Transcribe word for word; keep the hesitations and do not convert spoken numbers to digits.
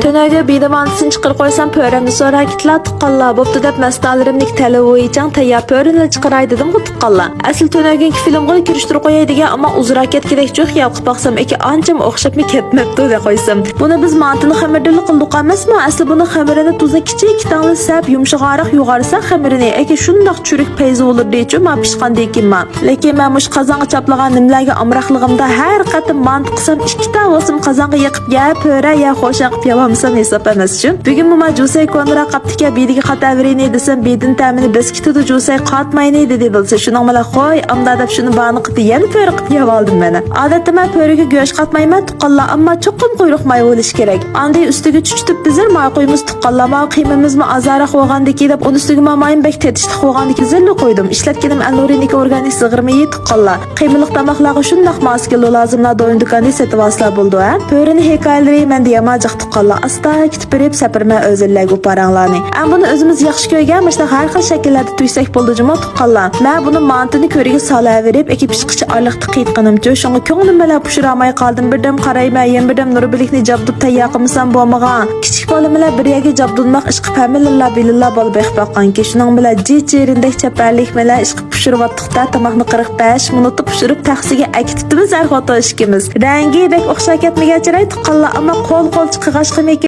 تۈنۈگۈن بىدىمانتىسىنى چىقىرىپ قويسام، پۆرەمنى سوراپ كېتىلا تۇغقانلار. بوپتۇ دەپ مەستانىلىرىمنىڭ تەلىۋى ئويۇچاڭ تەييار پۆرىنى چىقىراي دېدىمغۇ تۇغقانلار. ئەسلى تۈنۈگۈنكى فىلىمغىلا كىرىشتۈرۈپ قوياي دېگەن، ئەمما ئۇزراق كەتكۈدەك جۇ خىيال قىلىپ باقسام، ئەكە ئانچىمۇ ئوخشاپمۇ كەتمەپتۇ دەپ قويسام. بۇنى بىز مانتىنى خېمىرىدىنلا قىلدۇق ئەمەسمۇ؟ ئەسلى بۇنىڭ خېمىرىنى تۇزنى كىچىك كىتاڭلا سەپ، يۇمشىغانراق يۇغارساق خېمىرىنى، ئەكە شۇنداق چۈرۈك پەيزى بولۇردىچۇ ما پىشقاندىن كېيىن ما. لېكىن مەن مۇشۇ قازانغا چاپلىغان نېمىلەرگە ئامراقلىقىمدا ھەر قېتىم مانتا قىلسام، ئىككى تال بولسىمۇ قازانغا يېقىپ يە پۆرە، يە خوشەن قىلىپ يەۋالمىسام ھېساب ئەمەسچۇ. بۈگۈنمۇ ما جۇسەي كونىراق قاپتىكەن، بېدىگە قاتاۋېرەينى دېسەم، بېدىنى تەمىنى بېسىپ كېتىدۇ جۇسەي، قاتماينى دېدى بولسا، شۇنىڭ بىلەن خوي ئامدا دەپ شۇنى بارنى قىلىپ يەنە پۆرە قىلىپ يەۋالدىم مانا. ئادەتتە مەن پۆرىگە گۆش قاتمايمەن تۇغقانلار، ئەمما چوقۇم قۇيرۇق ماي بولۇشى كېرەك. ئاندىن ئۈستىگە چۈچۈتۈپ بىزەر ماي قويىمىز تۇغقانلار. ماۋۇ قىيمىمىزمۇ ئازراق بولغاندىكىن دەپ ئۇنىڭ ئۈستىگە ماي بەك تېتىشلىق بولغاندىكىن زىللا قويدۇم. ئىشلەتكىنىم ئەلنۇرىنىڭكى ئورگانىك زىغىر مېيى تۇغقانلار. قىيمىلىق تاماقلارغا شۇنداق ماس كېلىدۇ، لازىملا دويۇن دۇكاندىن سېتىۋالسىلا بولىدۇ ھە. پۆرىنى ھېكايىلىرى مەندە يامان جىق تۇغقانلار. ئاستا كېتىپ بېرىپ سەپىرىمەن ئۆزۈللەرگە ئۇ پاراڭلارنى. ئەمما بۇنى ئۆزىمىز ياخشى كۆرگەن مۇشۇنداق ھەر خىل شەكىللەردە تۈگسەك بولىدۇ جۇمۇ تۇغقانلار. مەن بۇنى مانتىنى كۆرىگە سالاۋېرىپ، ئەكە پىشقىچە ئارىلىقتا قىيىتقىنىمچۇ، شۇڭا كۆڭلۈم بىلەن پۇشۇرالماي قالدىم. بىردەم قارايمەن، يەنە بىردەم نۇربىلىكنى جابدۇپ تەييار قىلمىسام بولمىغان. كىچىك بالا بىلەن بىر يەرگە جابدۇلماق ئىشقىپ ھەممىلىلا بىلىلا بالا بېقىپ باققانكى، شۇنىڭ بىلەن جىچ يېرىندەك چەپەرلىك بىلەن ئىشقىپ پۇشۇرۇۋاتتۇق-دە، تاماقنى قىرىق بەش مىنۇتتا پۇشۇرۇپ تەخسىگە ئەكېتىپتىمىز ئەر خوتۇن ئىككىمىز. رەڭگى بەك ئوخشاپ كەتمىگەن چىراي تۇغقانلار، ئەمما قول قولچە قىلغاچقىمىكىن